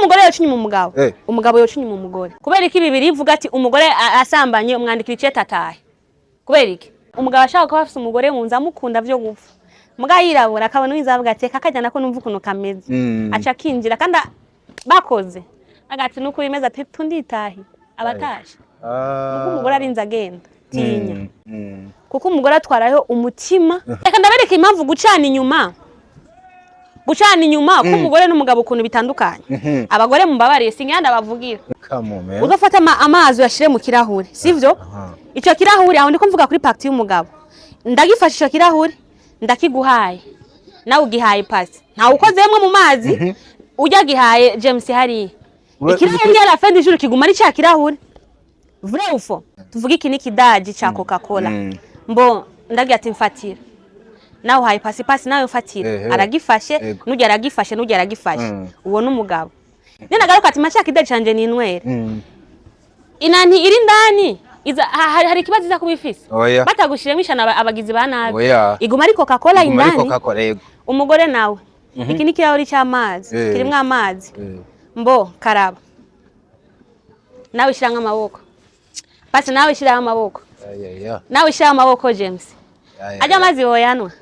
Umugore yoca inyuma umugabo, umugabo yoca inyuma umugore. Kubera iki bibiri ivuga ati umugore asambanye umwandikira icete atahe? Kubera iki? Umugabo ashaka kuba afise umugore mu nzu amukunda vyo gupfa, muga yirabura akabona uwinza avuga ati kakajyana ko numva ukuntu kameze, aca akinjira kandi bakoze agati nuko bimeze, ati tunditahi abatashe. Kuko umugore arinze agenda tinya, kuko umugore atwarayo umutima. Reka ndabereka impamvu gucana inyuma k'umugore n'umugabo ukuntu bitandukanye. Abagore mubabariye, singenda bavugira. Come on, man. Uzafata amazi uyashire mu kirahure, sivyo? Ico kirahure aho ndiko mvuga kuri partie y'umugabo. Ndagifashe ico kirahure, ndakiguhaye, nawe ugihaye pasi, ntawe ukozemwo mu mazi, ujya gihaye James hariya. Ikirahure à la fin du jour kiguma ari ca kirahure. Vrai ou faux? Tuvuge iki ni kidaji ca Coca Cola. Mbo ndagira ati mfatira, nawe uhaye pasi, pasi nawe mfatira. Aragifashe. Nujya aragifashe, nujya aragifashe. Uwo n'umugabo ninagaruka ati maca kidaji canje ninywere. Inanti iri ndani iza hari ikibazo iza kuba ifise? Oya. Batagushiremo ishana abagizi ba nabi. Oya. Iguma ari Coca Cola Iguma ari indani. Coca-Cola, yego. Umugore nawe, iki ni kirahuri cy'amazi, kirimwo amazi. Mbo karaba, nawe shiramo amaboko basi, nawe shiraho amaboko. Ya, ya, ya. Nawe shiraho amaboko, James. Ya, ya, Ajya ya. amazi woyanwa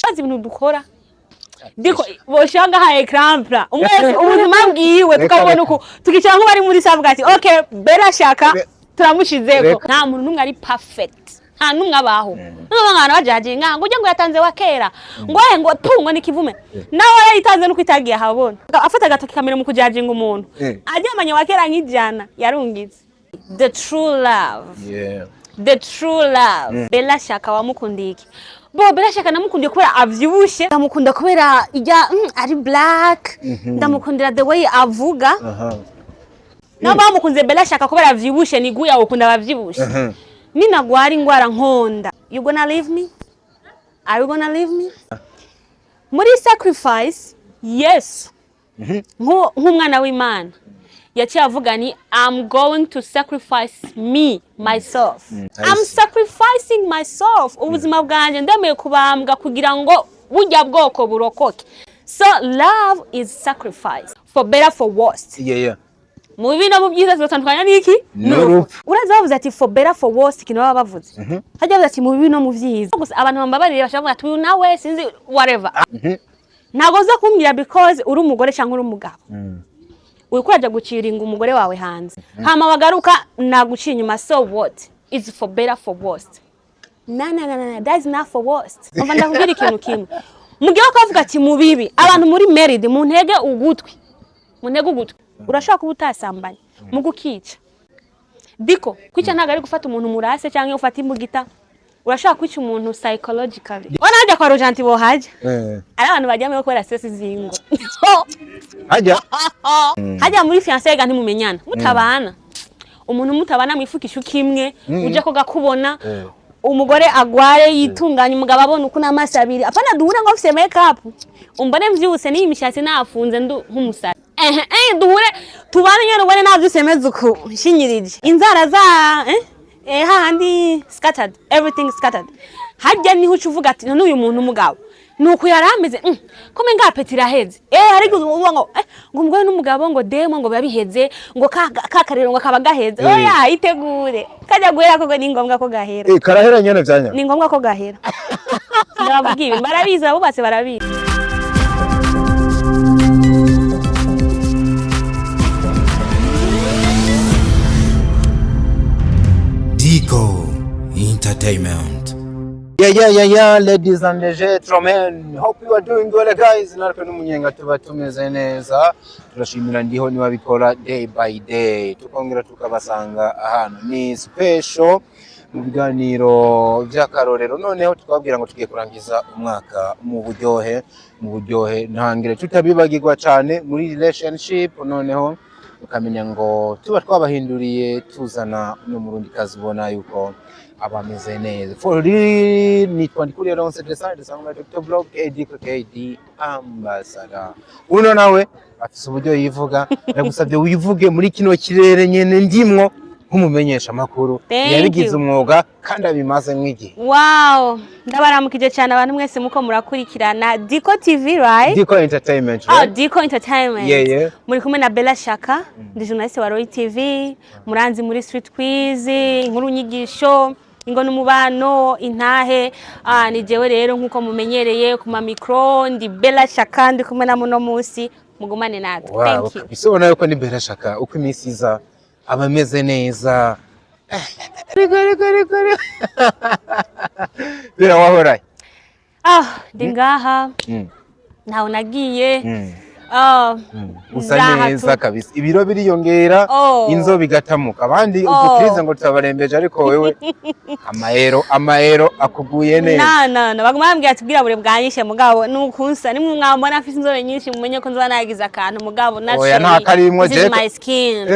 bazi ibintu dukora ndiko boshanga ngaha écran umwe wese ubuzima bwiwe, tukabona Reka. uku tukicara nk'abari muri savuga ati okay, Bella Shaka turamushizeko. Reka. Nta muntu n'umwe ari perfect, nta n'umwe abaho. N'umwe abantu bajaje ngo ujye ngo yatanze wa kera, ngo eh ngo pu ngo ni kivume, nawe yarayitanze nuko itagiye ahabona. Afata agatoki kamera mu kujajinga umuntu aryamanye wa kera nk'ijana yarungitse. The true love. The true love. Bella Shaka wamukundiye iki? Bo Bella Shaka namukundiye kubera avyibushe, ndamukunda kubera ijya ari black, ndamukundira the way avuga. Nabo bamukunze Bella Shaka kubera avyibushe, ni guya ukunda abavyibushe. Ninagwara ingwara nkonda, you gonna leave me? Are you gonna leave me? Muri sacrifice, Yesu nk'umwana w'Imana yaciye avuga ni "I'm going to sacrifice me myself." I I'm see. sacrificing myself, ubuzima bwanjye ndemeye kubambwa kugira ngo burya bwoko burokoke. So love is sacrifice, for better, for worse. Mu bibi no mu byiza zitandukanya n'iki? N'urupfu. Uraza bavuze ati for better, for worse, ikintu baba bavuze hajya bavuze ati mu bibi no mu byiza. Gusa abantu bambabarire, bashobora kuvuga ati uyu nawe sinzi whatever. Ntabwo uza kumbwira because uri umugore cyangwa uri umugabo, uriko uraja guciringa umugore wawe hanze, hama wagaruka naguciye inyuma. So what is for better, for worse? Na na na na, that is not for worst. Umva, ndakubwira ikintu kimwe. Mugihe ko ati mu bibi, abantu muri married muntege ugutwi, muntege ugutwi. Urashobora kuba utasambanye mu gukica diko. Kwica ntabwo ari gufata umuntu murase cyangwa ufata imbugita. Urashobora kwica umuntu psychologically. Ona hajya kwa Rojanti bohaja ari abantu bajyamo kubera stress zingo. Hajya. Hajya muri fiancé ga ntimumenyana, mutabana, umuntu mutabana mwifukisha ukimwe uje ko gakubona. Umugore agware yitunganya, umugabo abona uko n'amaso abiri. Apana duhure ngo afise make up, umbone mvyuse n'iyi mishatsi nafunze ndu nk'umusare. Ehe eh, duhure tubane nyene, ubone navyuse meze uku, nshinyirije inzara za eh hahandi scattered, everything scattered. Hajya niho uca uvuga ati none uyu muntu umugabo nuko yari ameze, ko menga appétit iraheze. Hari igihe uvuga ngo ngo umugore n'umugabo ngo demo ngo biba biheze, ngo ka ka karero ngo kaba gaheze. Oya, itegure kajya guhera koko, ni ngombwa ko gahera. Karahera nyene vyanya. Ni ngombwa ko gahera. Ndababwira, barabizi, abubatse barabizi. Dico Entertainment. Yeah, ladies and gentlemen, hope you are doing well, guys. Natwe n'umunyenga tuba tumeze neza. Turashimira ndiho niba bikora day by day. Tukongera tukabasanga ahantu ni special mu biganiro by'akarorero. Noneho tukababwira ngo tugiye kurangiza umwaka mu buryohe, mu buryohe ntangire tutabibagirwa cyane muri relationship. Noneho ukamenya ngo tuba twabahinduriye, tuzana no murundi kazi, ubona yuko aba ameze neza. For real, nitwa Ndikuriyo Leonce Design Design Dr. Blog AD KD Ambassador. Uno nawe afise uburyo yivuga, ndagusabye wivuge muri kino kirere nyene ndimwo. Nk'umumenyesha makuru Thank yabigize you. umwuga kandi abimazemwo igihe. Wow, ndabaramukije cyane abantu mwese muko murakurikirana Diko TV, right? Diko Entertainment, Oh, right? Diko Entertainment. Yeah. Muri kumwe na Bella Shaka, ndi journaliste wa Roy TV, muranzi muri Street Quiz, inkuru nyigisho, ingo n'umubano, intahe. Ah, ni jewe rero nkuko mumenyereye ku ma micro, ndi Bella Shaka, ndi kumwe na muno munsi, mugumane natwe. Thank you. Kabisa, ubona yuko ni Bella Shaka uko iminsi iza aba ameze neza. Ariko ariko ariko ariko Bella, wahoraye? Ah, ndi ngaha. Ntaho nagiye. Ah, Usa ngaha neza kabisa, ibiro biriyongera, inzobe igatamuka, abandi udukirize ngo turabarembeje, ariko wewe amaero amaero akuguye neza. Na baguma bambwira ati ubwirabure bwanyishe, mugabo nukunsa nimwe mwambona afise inzobe nyinshi mumenye ko nzoba nagize akantu, mugabo Oya, nta karimwo. This is Jack. my skin.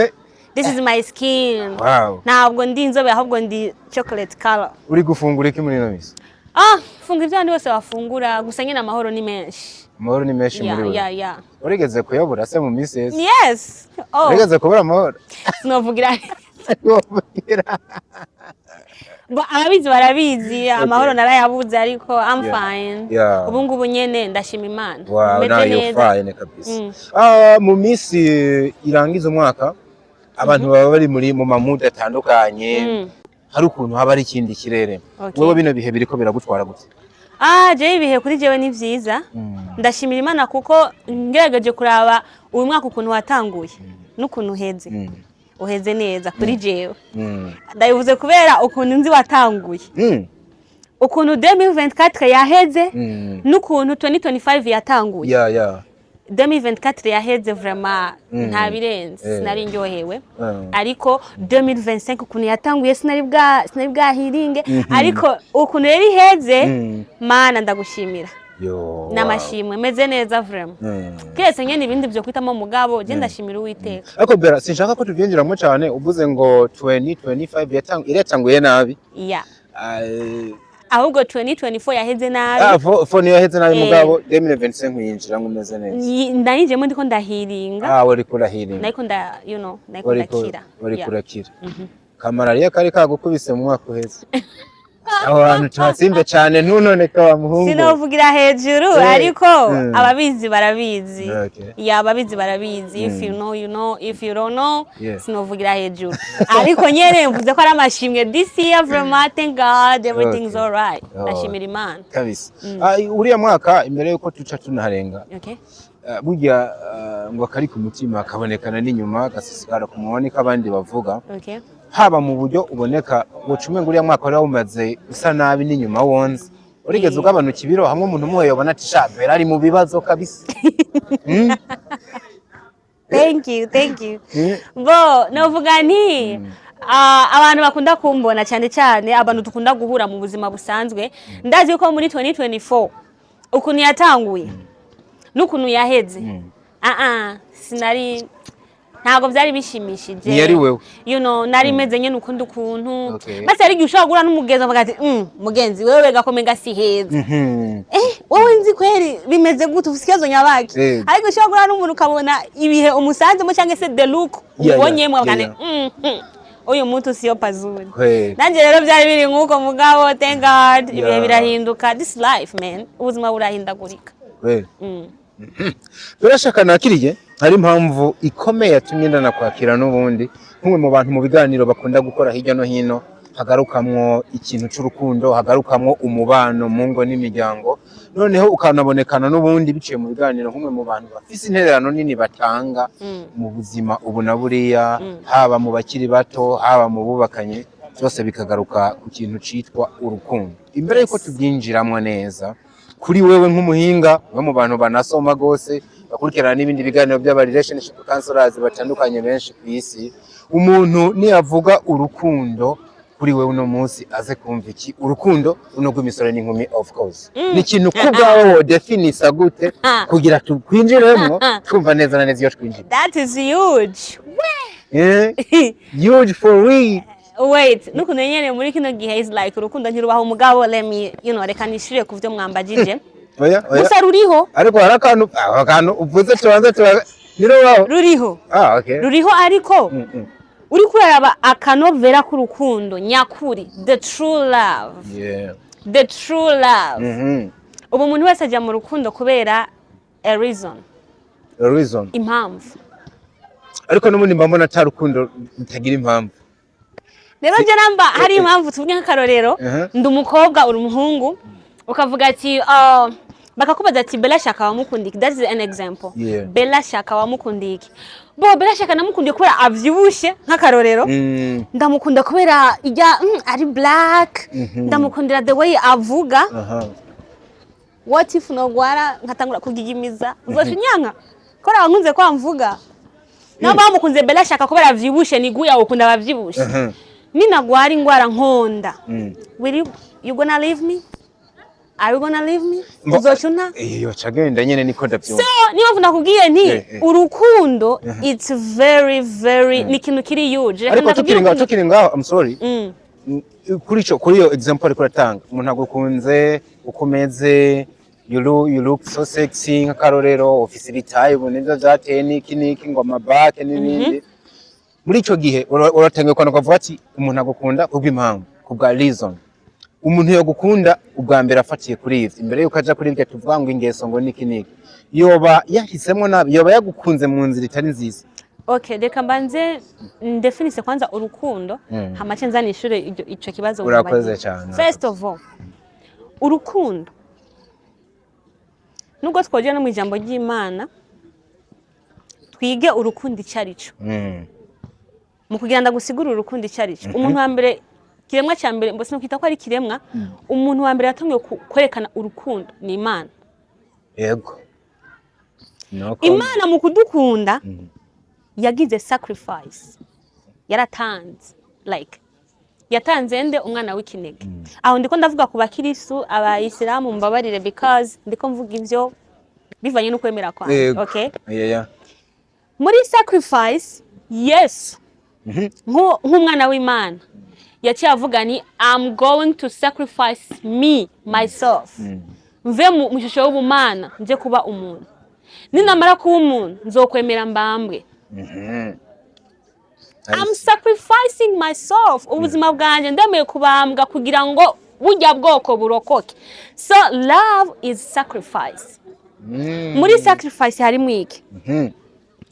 This is my skin. Ntabwo ndi inzobe, ahubwo ndi chocolate color. Uri gufungura iki muri ino misi? Ah, funga ibyo abandi bose bafungura, gusa nyine amahoro ni menshi. Amahoro ni menshi muri wewe? Yeah. Urigeze kuyabura se mu minsi yeze? Yes, oh. Urigeze kubura amahoro? Sinovugira. Wovugira. Ababizi barabizi, amahoro narayabuze, ariko I'm fine. Ubu ngubu nyene ndashima Imana. Meze Now you're neza. fine kabisa. Ah, mu minsi irangiza umwaka abantu baba bari muri mu ma mood atandukanye, hari ukuntu haba ari ikindi kirere. Wewe bino bihe biriko biragutwara gute? Ah, jewe ibihe kuri jewe ni vyiza. Ndashimira Imana kuko ngerageje kuraba uyu mwaka ukuntu watanguye n'ukuntu uheze, uheze neza kuri jewe. Ndabivuze kubera ukuntu nzi watanguye, ukuntu 2024 yaheze n'ukuntu 2025 yatanguye. 2024 yaheze vraiment nta birenze, sinari ndyohewe, ariko 2025 ukuntu yatanguye sinari bwahiringe, ariko ukuntu rero iheze, Mana ndagushimira. Yo. N'amashimwe, meze neza vraiment, keretse nyene ibindi byo kwitamo, mugabo je ndashimira Uwiteka. Ariko Bella, sinshaka ko tubyinjiramo cyane, uvuze ngo 2025 iratanguye nabi. Yeah. Ah, ahubwo 2024 yaheze nabi. Ah, four niyo yaheze nabi, mugabo 2025 uyinjira ngo umeze neza. Ndayinjiyemo ndiko ndahiringa. Ah, wariko urahiringa. Nariko nda you know nariko Wariko ndakira. wariko urakira. Kamarariya kari kagukubise mu mwaka uheze. Aho hantu tuhatsimbe cyane, ntunoneka wa muhungu. Sinovugira hejuru, ariko ababizi barabizi. Yeah, ababizi barabizi. If you know, you know. If you don't know, sinovugira hejuru, ariko nyene mvuze ko ari amashimwe this year. Vraiment, thank God, everything's alright. Ndashimira Imana. Kabisa. Ah, uriya mwaka, imbere yuko tuca tunaharenga, burya ngo akari ku mutima kabonekana n'inyuma gasisigara ku munwa, niko abandi bavuga. Haba mu buryo uboneka, woca umenga uriya mwaka wari wawumaze usa nabi n'inyuma wonze. Urigeze ugabanuka ibiro hamwe umuntu umuhuye yobona ati: "Sha, Bella ari mu bibazo kabisa"? Thank you, thank you. Bo novuga nti abantu bakunda kumbona, cyane cyane abantu dukunda guhura mu buzima busanzwe, ndazi yuko muri 2024 ukuntu yatanguye n'ukuntu yaheze, sinari, ntabwo byari bishimishije. Ntiyari wewe. Nari meze nyene ukundi ukuntu. Basi hari igihe ushobora guhura n'umugenzi avuga ati: Mugenzi wewe gakomenga si heza." Eh, wowe nzi kweri bimeze gute, ufite ikibazo nyabaki? Ariko ushobora guhura n'umuntu ukabona ibihe umusanzemo cyangwa se the look umubonyemo, avuga ati: "Uyu muntu siyo pazuri." Nanjye rero byari biri nk'uko, mugabo thank God ibihe birahinduka. This life, man, ubuzima burahindagurika. Kweli. Turashaka nakiriye, hari impamvu ikomeye yatumye ndanakwakira n'ubundi nk'umwe mu bantu mu biganiro bakunda gukora hirya no hino hagarukamwo ikintu c'urukundo, hagarukamwo umubano mu ngo n'imiryango, noneho ukanabonekana n'ubundi biciye mu biganiro nk'umwe mu bantu bafise intererano nini batanga mu buzima ubu na buriya, haba mu bakiri bato, haba mu bubakanye, byose bikagaruka ku kintu citwa urukundo. Imbere yuko tubyinjiramwo neza, kuri wewe nk'umuhinga, umwe mu bantu banasoma gose, bakurikirana n'ibindi biganiro by'aba relationship counselors batandukanye benshi ku isi, umuntu niyavuga urukundo kuri wewe uno munsi aze kumva iki? Urukundo runo rw'imisore n'inkumi, of course, ni ikintu ku bwawe wodefinisa gute kugira tukwinjiremwo twumva neza na neza iyo twinjira? That is huge. Huge for real. Wait, n'ukuntu nyene muri kino gihe is like urukundo ntirubaho, umugabo let me reka nishire ku vyo mwambajije. Oya, oya. Gusa ruriho. Ariko hari akantu, aho kantu uvuze tubanza tuba nirubaho. Ruriho. Ah, okay. Ruriho, ariko Uriko uraraba akanovera k'urukundo nyakuri, the true love, the true love. Ubu umuntu wese ajya mu rukundo kubera a reason. A reason. Impamvu. Ariko n'ubundi mba mbona ata rukundo rutagira impamvu. Rero njye namba hari impamvu, tuvuge nk'akarorero, ndi umukobwa, uri umuhungu, ukavuga ati bakakubaza ati: "Bella Shaka wamukunda iki?" That is an example. Bella Shaka wamukunda iki? Bo Bella Shaka namukundiye kubera avyibushe, nk'akarorero. Ndamukunda kubera ijya ari black, ndamukundira the way avuga. What if nogwara nkatangura kugigimiza, uzoca unyanka kubera wankunze kwa mvuga? Naho bamukunze Bella Shaka kubera avyibushe, niguya ukunda abavyibushe. Ninagwara ingwara nkonda, will you gonna leave me? Are you gonna leave me? Uzoca unta? Iyo cagenda nyene, niko ndavyumva. So niyo mpamvu nakubwiye nti urukundo, it's very very, ni ikintu kiri huge. Reka Ariko ndakubwire tukiri ngaho, ukuntu- tukiri ngaho, I'm sorry. Kuri iyo example ariko uratanga, umuntu agukunze uko umeze, you look so sexy, nk'akarorero, ufise ibitayi ubu nivyo vyateye niki niki, ngo amabake n'ibindi. Muri ico gihe uratangiye kwandika ukavuga ati umuntu agukunda kubw'impamvu, kubwa reason. Umuntu yogukunda ubwa mbere afatiye kuri ivyo, imbere yuko aja kuri ibyo tuvuga ngo ingeso, ngo niki niki, yoba yahisemwo nabi, yoba yagukunze mu nzira itari nziza. Okay, reka mbanze ndefinise kwanza urukundo, hama ce nzana ishure ico kibazo Urakoze mumbajije. cane. First of all, urukundo, nubwo twogera no mu ijambo ry'Imana twige urukundo icyo ari cyo, mu kugira ndagusigurire urukundo icyo ari cyo, umuntu wa mbere, kiremwa cya mbere, mbese nokwita ko ari kiremwa, umuntu wa mbere yatangiye kwerekana urukundo ni Imana. Yego. Nuko Imana mu kudukunda yagize sacrifice, yaratanze, like yatanze nde? Umwana w'ikinege. Aho ndiko ndavuga ku bakirisu, abayisilamu mbabarire, because ndiko mvuga ivyo bivanye no kwemera kwanjye. Okay. Muri sacrifice, Yesu nk'umwana w'Imana yaciye avuga ni "I'm going to sacrifice me myself, mve mu ishusho y'ubumana nje kuba umuntu. Ninamara kuba umuntu nzokwemera mbambwe." I'm sacrificing myself, ubuzima bwanjye ndemeye kubambwa kugira ngo burya bwoko burokoke. So love is sacrifice. Muri sacrifice harimo iki?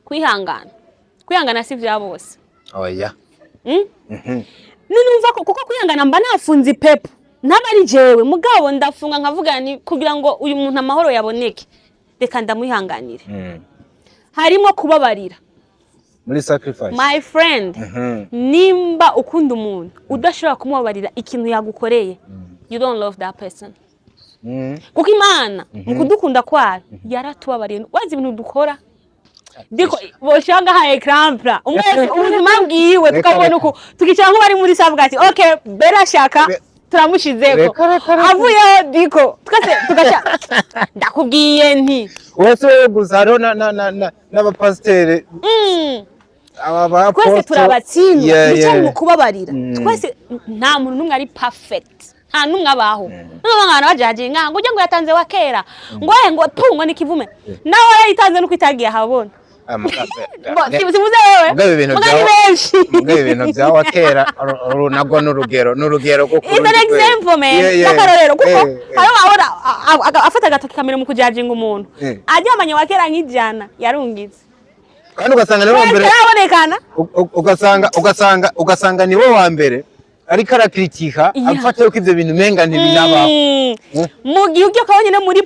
Kwihangana. Kwihangana si vya bose. Oya. Ninumva ko kuko kwihangana mba nafunze ipepo, ntaba ari jewe mugabo ndafunga nkavuga ni kugira ngo uyu muntu amahoro yaboneke, reka ndamwihanganire. Harimo kubabarira. Muri sacrifice. My friend, nimba ukunda umuntu udashobora kumubabarira ikintu yagukoreye, you don't love that person. Kuko Imana mu kudukunda kwayo yaratubabariye. Wazi ibintu dukora ndiko boshanga ngaha example, umwe wese ubuzima bwiwe, tukabona Reka. uku tukicara nk'abari muri savuga ati okay, Bera Shaka turamushizeko, Reka, reka, reka. avuyeho diko twese tugaca. Ndakubwiye nti Uretse wowe gusa, hariho n'abapasiteri, aba ba twese apostle. turabatsindwa. Nicyo mu kubabarira. Twese, nta muntu n'umwe ari perfect, nta n'umwe abaho. None abantu bajaginga ngo ujye ngo yatanze wa kera, ngo eh, ngo pu, ngo ni kivume, nawe yarayitanze nuko itagiye ahabona. Bo, simuze wewe. Mugabo ibintu Muga ni benshi. Mugabo ibintu bya wa kera, uru nagwo n'urugero rwo ku It's an rundi rwego. example, man. N'akarorero, kuko hariho abona afata agatoki kamera mu kujajinga umuntu aryamanye wa kera nk'ijana yarungitse. Kandi ugasanga niwe wa mbere Karabonekana. Ugasanga niwe wa mbere ariko arakritika, afata yuko ivyo bintu umenga ntibinabaho. Mu gihe ugiye ukaba nyine muri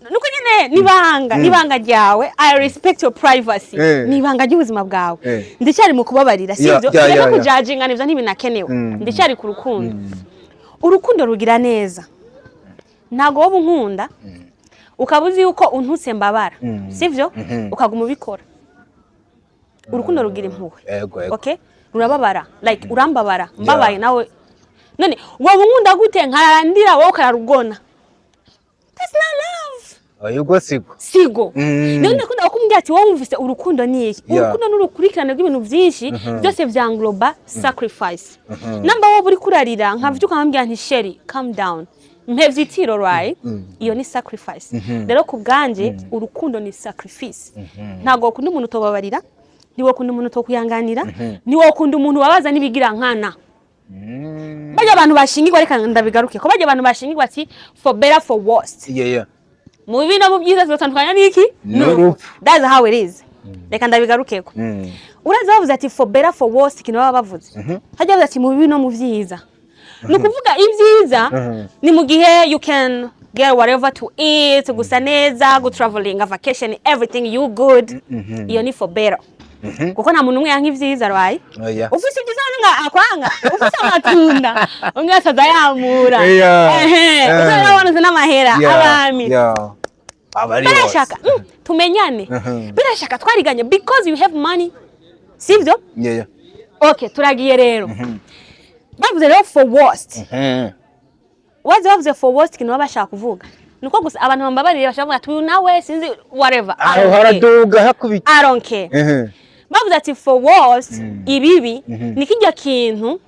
nuko nyine nibanga nibanga ryawe, I respect your privacy. Nibanga ry'ubuzima bwawe. Ndacyari mu kubabarira, sivyo? Reka kujajinga nivyo ntibinakenewe. Ndacyari ku rukundo. Urukundo rugira neza. Ntabwo wowe unkunda ukaba uzi yuko untutse mbabara, sivyo? Ukaguma ubikora. Urukundo rugira impuhwe. Ego, ego. Okay, rurababara, like urambabara, mbabaye nawe. None wowe unkunda gute nkarandira, wowe ukararugona? That's not love. Oya, ubwo siko. Sigo. Niyo ndakunda kumbwira ati wowe wumvise urukundo ni iki? Urukundo ni urukurikirane rw'ibintu byinshi, byose vya engloba sacrifice. Namba wowe uri kurarira nkavyuka nkambwira nti "Chéri, calm down," mpevye itiro, right? Iyo ni sacrifice. Rero ku bwanje urukundo ni sacrifice. Ntabwo wakunda umuntu utobabarira. Ntiwokunda umuntu utokwihanganira, ntiwokunda umuntu wabaza n'ibigira nkana. Bajya abantu bashingirwa, reka ndabigaruke ko bajya abantu bashingirwa ati "for better, for worst", mu bibi no mu byiza zitandukanya n'iki? N'urupfu. That's how it is. Reka ndabigarukeko. Uraza bavuze ati "for better, for worst", ikintu baba bavuze hajya bavuze ati mu bibi no mu byiza, ni ukuvuga ibyiza ni mu gihe you can get whatever to eat, gusa neza, go traveling, a vacation, everything, you good. Iyo ni for better, kuko nta muntu umwe yanka ibyiza, right? Oya. Ufise ibyiza nga akwanga, ufise amatunda umwe asaza yamura. Ehe, uzabona n'amahera abami. Abari bose. Birashaka tumenyane, birashaka twariganye because you have money, sivyo? Yeah. Okay, turagiye rero. Bavuze rero for worst, waze bavuze for worst, ikintu baba bashaka kuvuga nuko gusa abantu bambabarire, bashaka kuvuga ati uyu nawe sinzi, whatever, I Aho don't care. haraduga hakubita. I don't care. Bavuze ati for worst, ibibi ni kijya kintu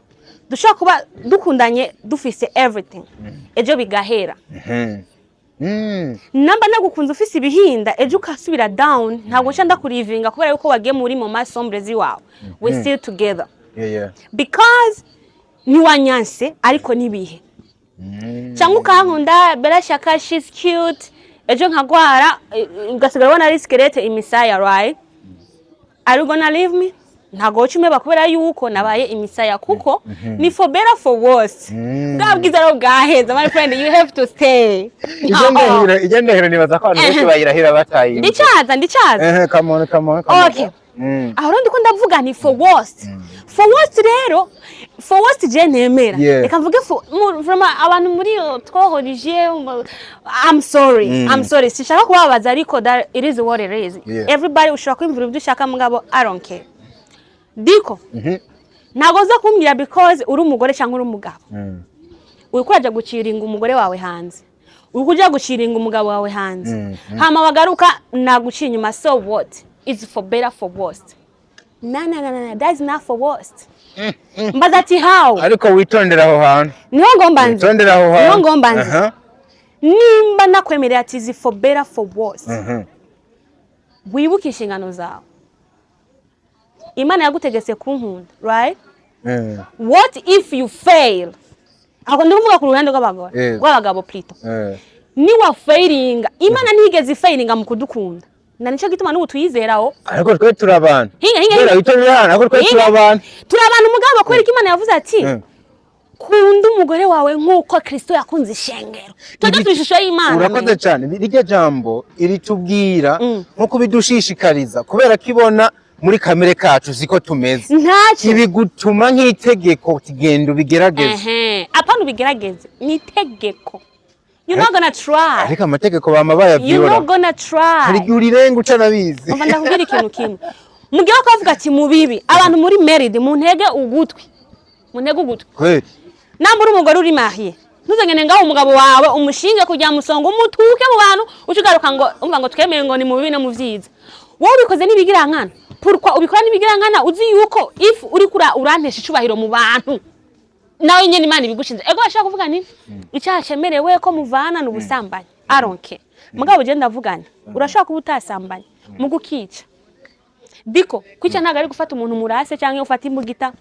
dushobora kuba dukundanye, dufise everything, ejo bigahera. Namba nagukunze ufise ibihinda, ejo ukasubira down, ntabwo nca ndakurivinga kubera yuko wagiye muri mu masombres ziwawe. We still together because ntiwanyanse, ariko n'ibihe. Cyangwa ukankunda, berashaka, she's cute, ejo nkagwara, ugasigara ubona ari squelette, imisaya, right? Are you gonna leave me? Ntabwo woca umeba kubera yuko nabaye imisaya, kuko ni for better, for worse. Bwa bwiza rero bwaheze, my friend, you have to stay. Ijya ndahiro nibaza ko abantu benshi bayirahira batayimva. Ndicaza, ndicaza. Ehe, come on, come on, come on. Okay. Aho rero ndiko ndavuga ni for worst. For worst rero, for worst je ntemera. Reka mvuge for from abantu muri twohorije, I'm sorry. I'm sorry, sinshaka kubabaza, ariko that it is what it is. Everybody ushobora kwimvira ibyo ushaka, mugabo I don't care. Diko ntabwo uza kumbwira because uri umugore cyangwa uri umugabo, uriko uraja guciringa umugore wawe hanze, uriko uja guciringa umugabo wawe hanze, hama wagaruka naguciye inyuma, so what? Is for better, for worst? Na na na na, that is not for worst. Mbaza ati how? Ariko witondera aho hantu. Niho ngomba nzi. Witondera aho hantu. Niho ngomba nzi. Nimba nakwemerera ati is for better, for worst, wibuke inshingano zawe. Imana yagutegetse kunkunda, right? What if you fail? Aho ndi kuvuga ku ruhande rw'abagore, rw'abagabo plutôt. Niwa failinga, Imana ntiyigeze ifailinga mu kudukunda, na nico gituma n'ubu tuyizeraho. Ariko twe turi abantu. Hinga, hinga, Kubera hinga. witondera ahantu, ariko twe turi Hinga. abantu. Turi abantu, mugabo kubera ko Imana yavuze ati kunda umugore wawe nk'uko Kristo yakunze ishengero, twebwe turi ishusho y'Imana. Urakoze cyane. Rirya jambo iritubwira nko kubidushishikariza, kubera ko ibona muri kamere kacu siko tumeze. Ntacyo. Ibigutuma nk'itegeko, tugenda ubigerageze. Ehe, apana ubigerageze, ni itegeko. You're not gonna try. Ariko amategeko bama You're bayavyora. not gonna try. Hari igihe urirenga ucanabizi. Umva, ndakubwira ikintu kimwe. Mugihe ko bavuga ati mu bibi, abantu muri married muntege ugutwi, muntege ugutwi. Kweli. Namba uri umugore uri marié, ntuzongene ngaho umugabo wawe umushinge kugira musonga, umutuke mu bantu, uce ugaruka ngo umva ngo twemeye ngo ni mu bibi no mu vyiza. Wowe ubikoze n'ibigirankana. Pourquoi ubikora n'ibigirankana, uzi yuko if uri kura urantesha icubahiro mu bantu, nawe nyene Imana ibigushinze? Ego, bashaka kuvuga ni icyaha cemerewe ko muvana ni ubusambanyi, I don't care. Mugabo je ndavugana, urashobora kuba utasambanye mu gukica. Diko kwica ntabwo ari gufata umuntu murase cyangwa ufata imbugita,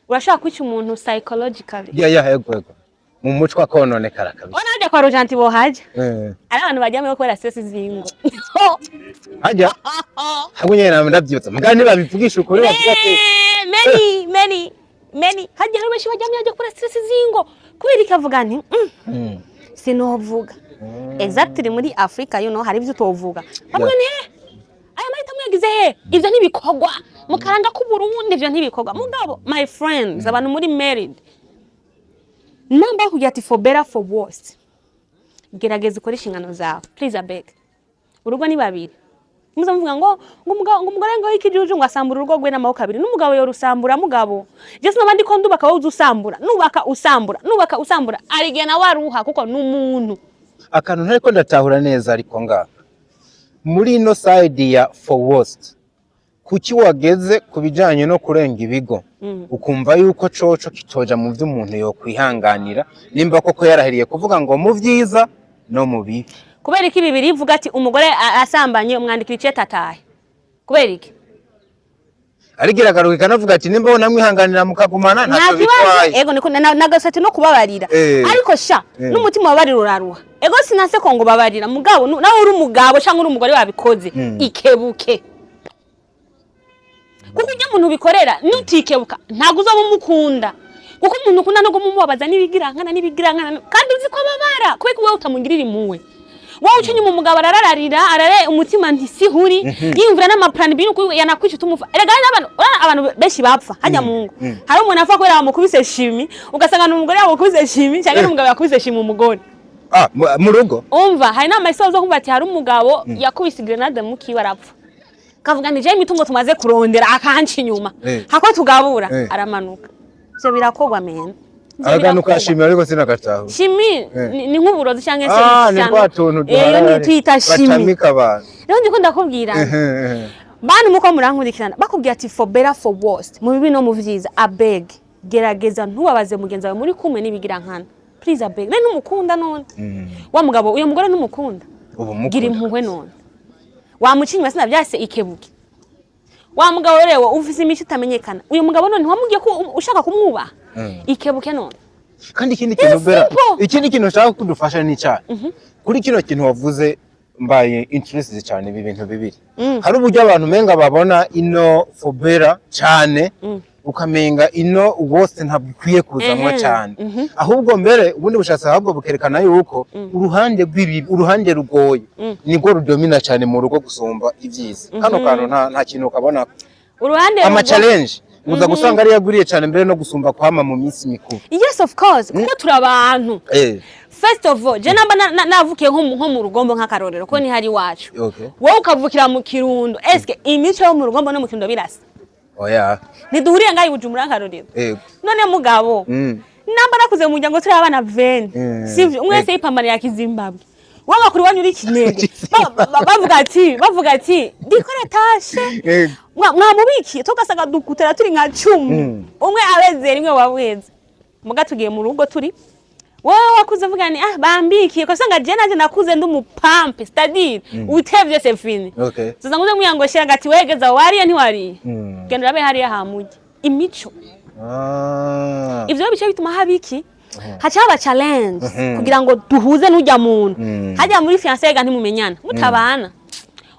urashobora kwica umuntu psychologically. Ya, yego, mu muco akononekara kabisa. Ona hajya kwa Rojanti bohaja ari abantu bajyamo kubera stress zingo. Hajya hamwe nyene namwe ndavyibutsa, mugabo ntibabivugisha ukuri, bavuga ati Many, many, many, hajya hari benshi bajyamo hajya kubera stress zingo. Kubera ikavuga nti sinovuga exactly muri Africa, hari ibyo utovuga. Bamwe ni he aya mahitamo yagize he, ivyo ntibikorwa mu karanga k'Uburundi, ivyo ntibikorwa. Mugabo my friends, abantu muri married, namba kugira ati for better, for worse, gerageza ukore inshingano zawe, please, abeg. Urugo ni babiri. Muza muvuga ngo umugore ngo ikijuju ngo asambura urugo rwe n'amaboko abiri, n'umugabo yorusambura. Mugabo je sinaba ndiko ndubaka, wowe uza usambura, nubaka usambura, nubaka usambura, arigihe nawe aruha kuko n'umuntu. Akantu ntariko ndatahura neza, ariko ngaha muri ino side ya for worst, kuki wageze ku bijanye no kurenga ibigo, ukumva yuko coco kitoja mu vy'umuntu yokwihanganira, nimba koko yarahiriye kuvuga ngo mu vyiza no mu bibi? Kubera iki bibiri ivuga ati umugore asambanye umwandikira icete atahe? Kubera iki? Ariko iragaruka ikanavuga ati nimba ubona mwihanganira mukagumana, nta ntacyo kibazo. bitwaye. Ego, niko nagasate no kubabarira. Ariko sha, n'umutima wabarira uraruha. Ego, sinase ko ngo babarira mugabo, nawe uri umugabo cyangwa uri umugore wabikoze, ikebuke, kuko ujya umuntu ubikorera nutikebuka ntabwo uzaba umukunda, kuko umuntu ukunda no kumubabaza n'ibigirankana n'ibigirankana, kandi uzi ko ababara kubera ko wowe utamugirira impuhwe. Wowe uca inyuma umugabo, arararira, arare umutima ntisihuri, yiyumvira n'amaplani bintu uko yanakwica utumufa. Erega hari n'abantu, urabona abantu benshi bapfa hajya mu ngo. Hari umuntu apfa kubera bamukubise chimie, ugasanga ni umugore yamukubise chimie cyangwa n'umugabo yakubise chimie umugore. Ah, mu rugo. Umva, hari n'ama histoires zo kumva ati hari umugabo yakubise grenade mu kiwe arapfa, kavuga ni jewe imitungo tumaze kurondera akanca inyuma, hako tugabura, aramanuka. Ivyo birakorwa men. Ivyo Akantu birakorwa. ka chimie ariko sinagatahu. Chimie ni nk'uburozi cyangwa se Ah, ni ishyano. twa tuntu Iyo ni twita chimie. Batamika abantu. Rero ndiko ndakubwira, bantu muko murankurikirana, bakubwira ati for better, for worst, mu bibi no mu vyiza, abeg, gerageza ntubabaze mugenzi wawe muri kumwe n'ibigira nkana. Please, abeg. Rero numukunda none wa mugabo, uyo mugore numukunda, Ubu mukunda. gira impuhwe. None wamuca inyuma sinavyase, ikebuke. Wa mugabo rero ufise imico itamenyekana, uyu mugabo none wamubwiye ko ushaka kumwubaha, ikebuke none. Kandi ikindi kintu, Bera, Simple. ikindi kintu ushaka kudufasha ni cyane kuri kino kintu wavuze, mbaye interested cyane. Ibi bintu bibiri, hari uburyo abantu menga babona ino for better cyane, ukamenga ino wose ntabwo ikwiye kuzamwa cyane. Ahubwo mbere ubundi bushakashatsi ahubwo bukerekana yuko uruhande rw'ibi, uruhande rugoye, nibwo rudomina cyane mu rugo gusumba ibyiza. Kano kantu nta kintu kabona. Uruhande Ama challenge uza gusanga ari yaguriye cyane mbere no gusumba kwama mu minsi mikuru. Yes, of course, kuko turi abantu. First of all, je namba navukiye nko mu Rugombo, nk'akarorero ko ni hari iwacu, wowe ukavukira mu Kirundo, eske imico yo mu Rugombo no mu Kirundo birasa? Oya. Ntiduhuriye ngaho i Bujumbura, nk'akarorero. None mugabo, namba nakuze mu muryango turi abana 20, sivyo? Umwe wese yipambanira kizimbabwe, wowe bakuru iwanyu uri kinege. Bavuga ati dikora tashe. Mwamubikiye, tugasanga dukutara turi nka 10, umwe abeze rimwe wabweze. Muga tugiye mu rugo turi wowe wakuze uvuga ni ah bambikiye ko usanga je nanje nakuze ndi umupampe, c'est-à-dire utevye c'est fini. Tuza nguze muyango shira ngati wegeza wariye ntiwariye, genda urabe hariya hamujye imico. Ivyo rero bice bituma haba iki, haca haba challenge kugira ngo duhuze n'ujya muntu. Hajya muri fiancé ga ntimumenyana, mutabana,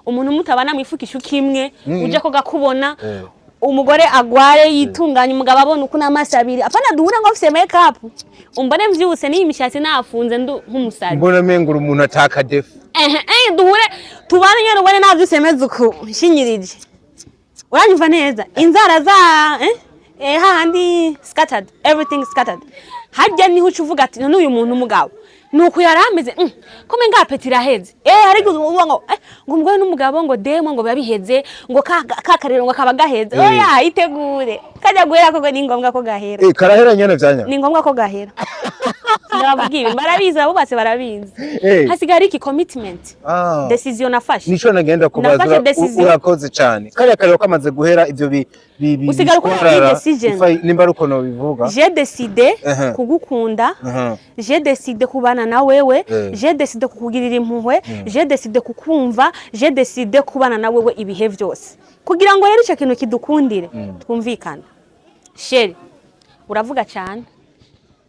umuntu mutabana mwifukisha ukimwe uje ko gakubona. Umugore agware yitunganya, umugabo abona uko n'amaso abiri, apana duhure ngo afise make up, umbone mvyuse n'iyi mishatsi nafunze ndu nk'umusazi. Mbona mengura umuntu ataka defu. Ehe, duhure tubane nyene, ubone navyuse meze uku nshinyirije, uranyumva neza, inzara za hahandi scattered, everything scattered. Harya niho uca uvuga ati none uyu muntu umugabo nuko yari ameze, ko menga appétit iraheze. Hari uvuga ngo ngo umugore n'umugabo ngo demo ngo biba biheze, ngo ka karero ngo kaba gaheze. Oya, itegure kajya guhera koko, ni ngombwa ko gahera. Karahera nyene vyanya. Ni ngombwa ko gahera. Ndababwira, barabizi, abubatse barabizi. Hasigara iki? Commitment. Decision nafashe. Nico nagenda kubaza. Nafashe decision. Urakoze cyane. Kariya karero kamaze guhera, ivyo bi Usigara ukora bishwarara, decision. Nimba ari uko nobivuga. J'ai décidé kugukunda, j'ai décidé kubana na wewe, j'ai décidé kukugirira impuhwe, j'ai décidé kukumva, j'ai décidé kubana na wewe ibihe byose. Kugira ngo rero icyo kintu kidukundire, twumvikane, chéri uravuga cyane,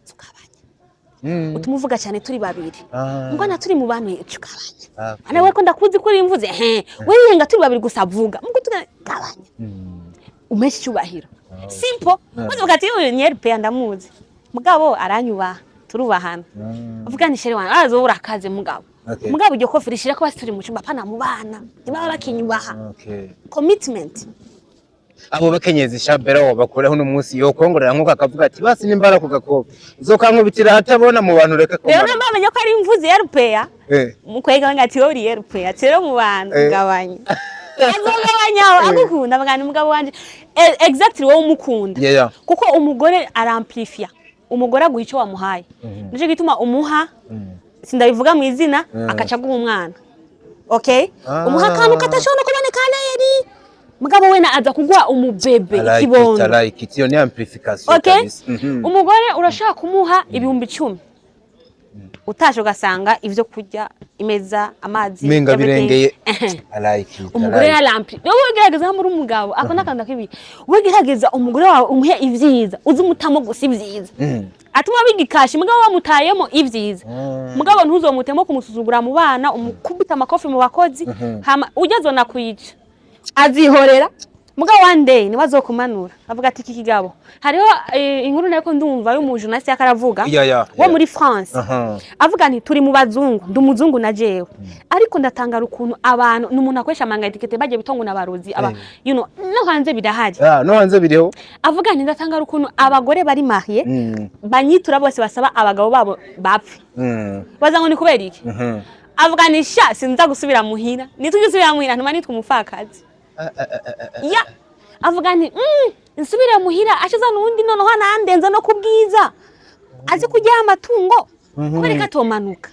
tukabanya, utuma uvuga cyane turi babiri, mbona turi mu bantu tukabanya. Ana we ko ndakuzi ko uri he wihenga turi babiri gusa, vuga mugo tugabanya, umeshe icyubahiro. Simple. Maze uvuga ati uyu ni RP ndamuzi, mugabo aranyubaha, turubahana. Uvuga ni chéri wanjye arazo urakaze mugabo. Mugabo iryo kofi rishira ko basi turi mu cyumba, pana mu bana ntibaba bakinyubaha. Commitment. Abo bakenyezi shabera bakureho uno munsi yokongorera nkuko akavuga ati basi nimbara ku gakobwa uzokankubitira hatabona mu bantu, reka Rero kumara. namba bamenya ko ari imvuzi ya RPA, mukwega ngo ati wowe uri RPA, ati rero mu bantu gabanya, azogabanya agukunda, bagana umugabo wanje. Exactly, wowe umukunda, kuko umugore aramplifia. Umugore aguha icyo wamuhaye, nicyo gituma umuha, sindabivuga mu izina, akaca aguha umwana. Okay, umuha akantu katashobora kuboneka neri, mugabo we na aza kuguha umubebe, I like it, ikibondo. I like it. Iyo ni amplification Okay. kabisa. Umugore urashaka kumuha 10,000. Utashe ugasanga ivyo kurya, imeza, amazi, Menga everything. birengeye. Ehe. I like it. I Umugore like it. yarampi, wowe gerageza muri umugabo ako n'akantu kibi, wowe gerageza umugore wawe umuhe ivyiza, uzi umutamo gusa ivyiza, atuma bigikasha. Mugabo wamutayemo ivyiza, mugabo ntuzomutemo kumusuzugura mu bana, umukubita amakofi mu bakozi, hama ujya azona kwica, azihorera. Mugabo one day niwe azokumanura avuga ati iki kigabo. Hariho inkuru nariko ndumva y'umujournaliste yakaravuga wo muri France, avuga nti turi mu bazungu, ndi umuzungu na jewe, ariko ndatangara ukuntu abantu, ni umuntu akoresha amanga étiquette bagiye bitongo n'abarozi aba no hanze birahari. Ah, no hanze biriho. Avuga nti ndatangara ukuntu abagore bari mariés banyitura bose basaba abagabo babo bapfe. Baza ngo ni kubera iki? Avuga ni sha sinza gusubira muhira, nitujya usubira muhira ntuma nitwa umupfakazi. Ya avuga nti nsubire muhira ashiza n'undi noneho anandenza no kubwiza azi kurya amatungo, kubera ko atomanuka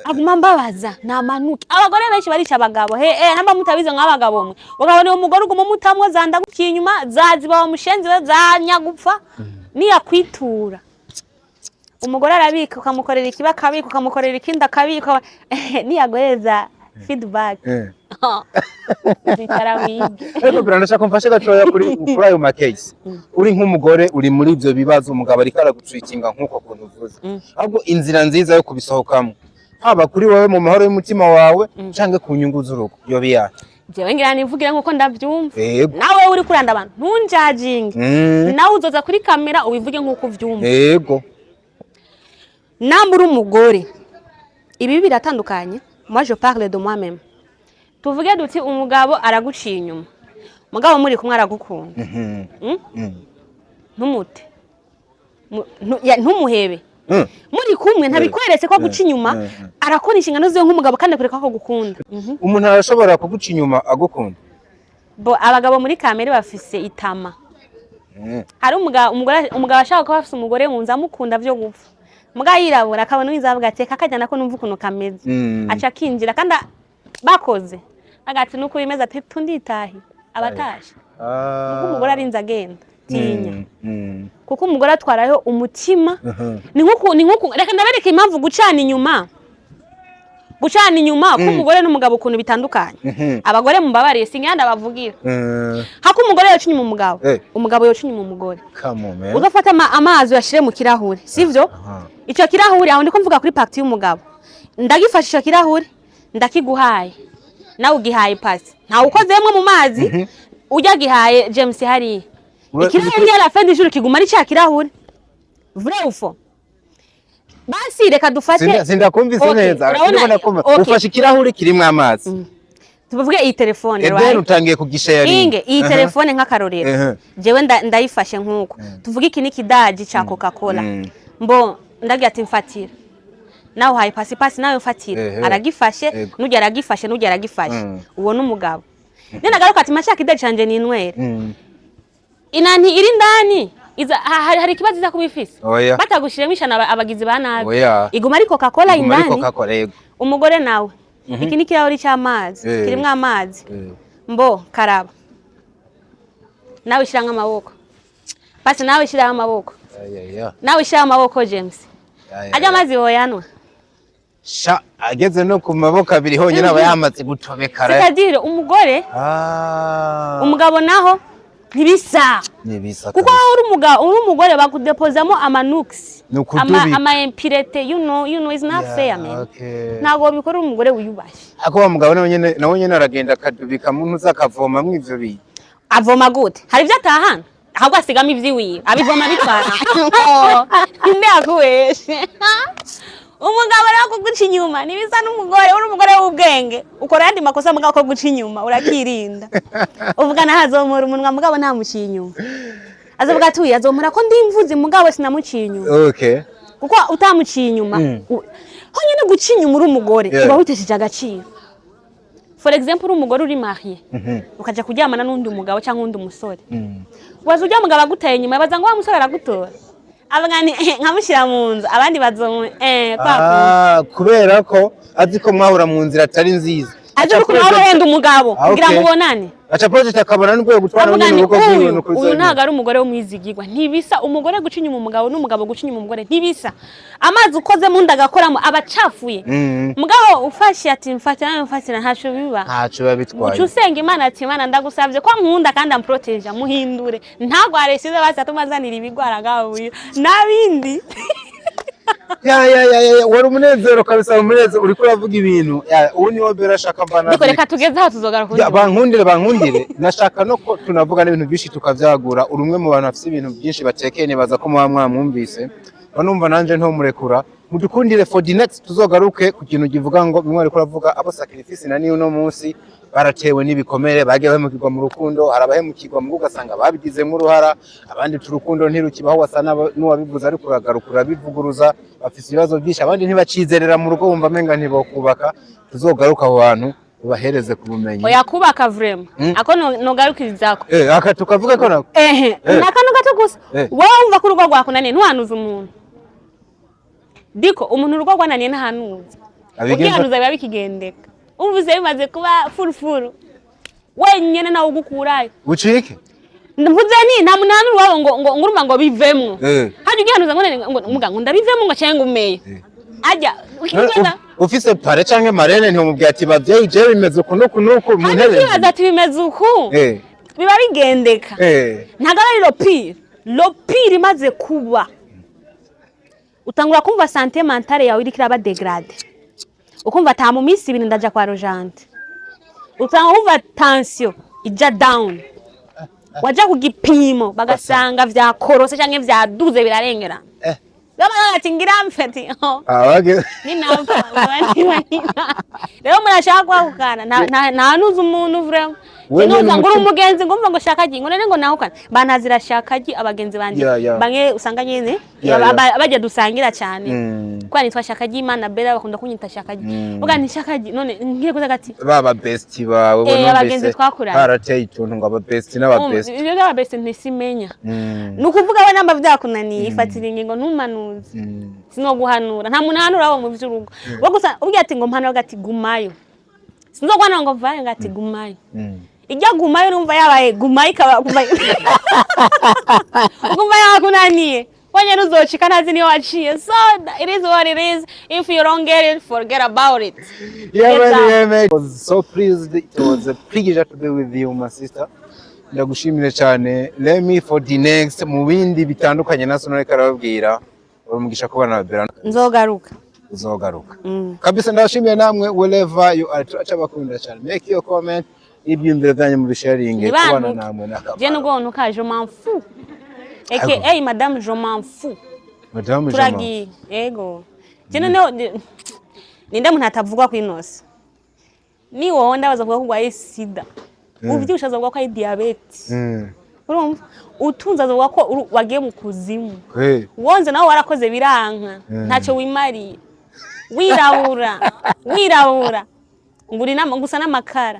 aguma mbabaza namanuke. Abagore benshi barica abagabo. He namba mutabize nk'abagabo mwe, ukabona uwo mugore uguma umutamwo za ndaguciye inyuma, zaziba wa mushenzi we, za nyagupfa niyakwitura. Umugore arabika, ukamukorera ikiba akabika, ukamukorera ikindi akabika, niyaguhereza feedback, zicara wige. Ariko bira ndashaka mfashe gatoya kuri ayo ma case. Uri nk'umugore uri muri ivyo bibazo, umugabo ariko aragutwikinga nk'uko kuntu uvuze. Ahubwo inzira nziza yo kubisohokamo, haba kuri wowe mu mahoro y'umutima wawe canke ku nyungu z'urugo, yoba iyahe? Jewe ngira nivugire nkuko ndavyumva. Yego. Nawe uri kuranda abantu, ntunjajinge. Nawe uzoza kuri kamera ubivuge nkuko uvyumva. Namba uri umugore, ibi biratandukanye. Moi je parle de moi-même. Tuvuge duti umugabo araguciye inyuma, mugabo muri kumwe aragukunda. Ntumute. Ntumuhebe. Muri kumwe ntabikweretse ko aguca inyuma, arakora inshingano ziwe nk'umugabo kandi akwereka ko agukunda. Umuntu arashobora kuguca inyuma agukunda? Bo abagabo muri kamere bafise itama. Hari umugabo, umugore, umugabo ashaka kuba afise umugore mu nzu amukunda vyo gupfa, muga yirabura akabona uwinza avuga ati reka kajya nako numva ukuntu kameze, aca akinjira kandi bakoze agati nuko bimeze, ati tunditahi abatashe. Kuko umugore arinze agenda tinya, kuko umugore atwarayo umutima. Ni nkuku reka ndabereka impamvu gucana inyuma k'umugore n'umugabo ukuntu bitandukanye. Abagore mubabariye, singenda bavugira. Hako umugore yoca inyuma umugabo, umugabo yoca inyuma umugore. Come on, man. Uzafata amazi uyashire mu kirahure, sivyo? Ico kirahure, aho ndiko mvuga kuri partie y'umugabo, ndagifashe ico kirahure ndakiguhaye, nawe ugihaye pasi, ntawe ukozemwo mu mazi, ujya gihaye James hariya. Ikirahure à la fin du jour kiguma ari ca kirahure, vrai ou faux? Basi reka dufate. Sindakumvise Okay, neza. urabona- Ndiko ndakumva. Okay. Ufashe ikirahuri kirimwo amazi. Tuvuge iyi telefone, Eden, right? utangiye kugisharinga. Inge iyi telefone nk'akarorero, jewe ndayifashe nk'uko tuvuge iki ni kidaji ca Coca Cola. Mbo ndagira ati mfatira, nawe uhaye pasi, pasi nawe mfatira. Aragifashe. Nujya aragifashe, nujya aragifashe. Uwo n'umugabo nagaruka ati mashaka kidaji canje ninywere. Inanti iri ndani iza hari ikibazo iza kuba ifise? Oya. Batagushiremo ishana abagizi ba nabi? Oya. Iguma ari Coca Cola Iguma ari indani. Coca-Cola, yego. Umugore nawe, iki ni ikirahuri cy'amazi, kirimwo amazi. Mbo karaba, nawe shiramo amaboko pasi, nawe shiraho amaboko. Ay, ay, ay. Nawe shiraho amaboko James. Ay, ay, ajya ay. Amazi woyanwa? Sha ageze no ku maboko abiri honyine aba yamaze gutobekara. C'est-à-dire umugore, umugabo naho ntibisa. Nibisa. Kuko Kabisa. wowe uri umugabo, uri umugore, bakudepozamo amanuksi, Ni ukudubika. Ama impuretés, you know it's not fair, man. Ntabwo bikora umugore wiyubashye. Ako wa mugabo nawe nyene aragenda akadubika mu ntuza akavomamwo ivyo bintu. Avoma gute? Hari ibyo atahana, ahubwo asigamo ivy'iwiwe, abivoma bitwara ninde yakubeshe? Umugabo rero kuguca inyuma ntibisa n'umugore. Uri umugore w'ubwenge ukora ayandi makosa, mugabo ko guca inyuma urakirinda. Uvuga naho azomora umunwa, mugabo ntamuciye inyuma. Azovuga ati uyu azomora ko ndi imvuzi, mugabo sinamuciye inyuma. Kuko utamuciye inyuma, honyine guca inyuma uri umugore, uba witesheje agaciro. For example, uri umugore uri marié, ukaja kuryamana n'undi mugabo cyangwa undi musore, waza ujya mugabo aguteye inyuma, baza ngo wa musore aragutora, avuga ni nkamushyira mu nzu, abandi bazomu kwa kundi. Ah, kubera ko azi ko mwahura mu nzira atari nziza. Aje ukuntu wari uhenda umugabo Ah, kugira okay. ngo ubonane. Aca project akabona n'urwego gutwara Avuga nyine ni urugo rwiwe uyu nuko uyu bizagenda. ntabwo ari umugore w'umwizigirwa, ntibisa. Umugore guca inyuma umugabo n'umugabo guca inyuma umugore ntibisa. Amazi ukozemo undi agakoramo aba acafuye. Mugabo ufashe ati mfatira nawe mfatira, ntaco biba. Ntacyo biba bitwaye. Uca usenga Imana ati: "Imana, ndagusabye ko nkunda kandi amproteja, muhindure, ntagware size basi atuma azanira ibigwara ngabuye n'abindi." Ya, wari umunezero kabisa, umunezero. Uriko uravuga ibintu. Ya, ubu niwo Bella ashaka mbana. Ariko reka tugeze aho, tuzogaruka. Ya, bankundire, bankundire, nashaka no ko tunavuga n'ibintu byinshi tukavyagura. Uri umwe mu bantu bafise ibintu byinshi batekeye, nibaza ko muba mwamwumvise, banumva nanje ntomurekura. Mudukundire for the next tuzogaruke ku kintu kivuga ngo bimwe ariko uravuga abo sacrifice na niyo uno munsi baratewe n'ibikomere, bagiye bahemukirwa mu rukundo. Hari abahemukirwa mu ugasanga babigizemo uruhara, abandi urukundo ntirukibaho, wasa n'uwabivuze ariko uragaruka urabivuguruza. Bafise ibibazo byinshi, abandi ntibacizerera mu rugo, bumva amenga ntibokubaka. Tuzogaruka aho hantu ubahereze ku bumenyi. Oya, kubaka vraiment ako nogarukirizako. Eh, aka tukavuga ko nako. Ehe. Nakano gato gusa. Wowe wumva ko urugo rwakunaniye, ntuhanuze umuntu. Diko umuntu urugo rwananiye ntahanuza. Abigenza- Ugihanuza biba bikigendeka, umvise bimaze kuba furufuru wenyene nawe ugukurayo. Bucike. Mvuze ni nta muntu ahanura iwabo ngo urumva ngo bivemwo. Hajya ugihanuza ngo none ngo muga ngo ndabivemo ngo cyangwa umeye ajya ukibaza. Ufise parrain canke marraine, ntiwumubwira ati: "Bavyeyi, jewe bimeze uku nuku nuku mu Hajya ntebe." ukibaza ati bimeze uku, biba bigendeka. Ntabwo ari le pire. Le pire imaze kuba, utangura kumva santé mentale yawe iriko iraba dégradée, ukumva ata mu minsi 2 ndaja kwa rojante, utangura kumva tension ija down, waja ku gipimo bagasanga vyakorose canke vyaduze birarengera. Bamwe ati ngira mfe, ati oh. Ah, Ninapfa niba nina rero murashaka kwahukana, ntanuza umuntu vraiment. Wewe Sinuza ngo uri n'umutima- umugenzi ngo umva ngo shaka gi ngo none ngo nahukana bantazira shaka gi abagenzi banje Yeah. bamwe usanga nyene bajya dusangira cyane kwa nitwa shaka gi Imana Bella, bakunda kunyita shaka gi. Uga ni shaka gi none ngiye kuza gati. Baba besti bawe Eh, abagenzi twakuranye. Harateye ituntu ngo aba besti n'aba besti. Ibyo by'aba besti ntisimenya. Ni ukuvuga we namba byakunaniye, ifatira ingingo, ntumanuze. Sinoguhanura, nta muntu ahanura abo mu by'urugo bo gusa. Ubwiye ati ngo mpanura, ati gumayo. Sinzoguhanura ngo vayo, ngo ati gumayo. Ijya gumayo numva yabaye gumayo ikaba gumayo, ugumva yakunaniye wenyine uzocika ntazi niyo waciye. So it is what it is. If you don't get it, forget about it. Yeah, Get man, out. yeah, man. I was so pleased. It was a pleasure to be with you, my sister. Ndagushimire cyane. Let me for the next mu bindi bitandukanye naso nareka arababwira. Uri umugisha kubana na Bella. Nzogaruka. Uzogaruka. Kabisa, ndabashimiye namwe wherever you are. Turacabakunda cyane. Make your comment. Ibyiyumviro byanyu mu bisharinge kubana Ntibantuke. namwe n'akamaro. Je nubwo ntuka, je m'en fous, aka madame je m'en fous. Madame Jama. Turagiye yego. Je noneho ninde muntu atavugwa kwinosi? Ni wowe ndabaza kuvuga ko urwaye sida, uvyibushe azovuga ko ari diabète. Urumva utunze azovuga ko wagiye mu kuzimu. Wonze nawe warakoze biranka, ntacyo wimariye, wirabura wirabura ngo uri gusa n'amakara,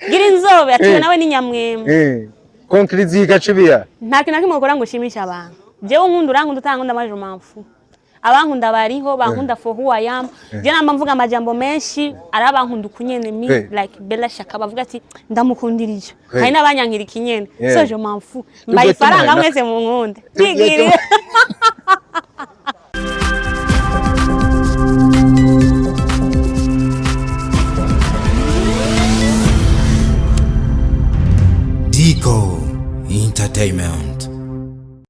gira inzobe atiwe nawe ni nyamwema. Conclusion igacubiya. Nta kintu na kimwe ukora ngo ushimishe abantu. Jewe nkunda, urankunda, utankunda, moi je m'en fous. Abankunda bariho bankunda for who I am. Je namba mvuga amajambo menshi, ari abankunda ukunyene me like Bella Shaka, bavuga ati ndamukundira icyo. Hari n'abanyankira ikinyene. So je m'en fous. Mbaye ifaranga mwese mu nkunde. Tugiye Twigirire. tumuha- Dico Entertainment.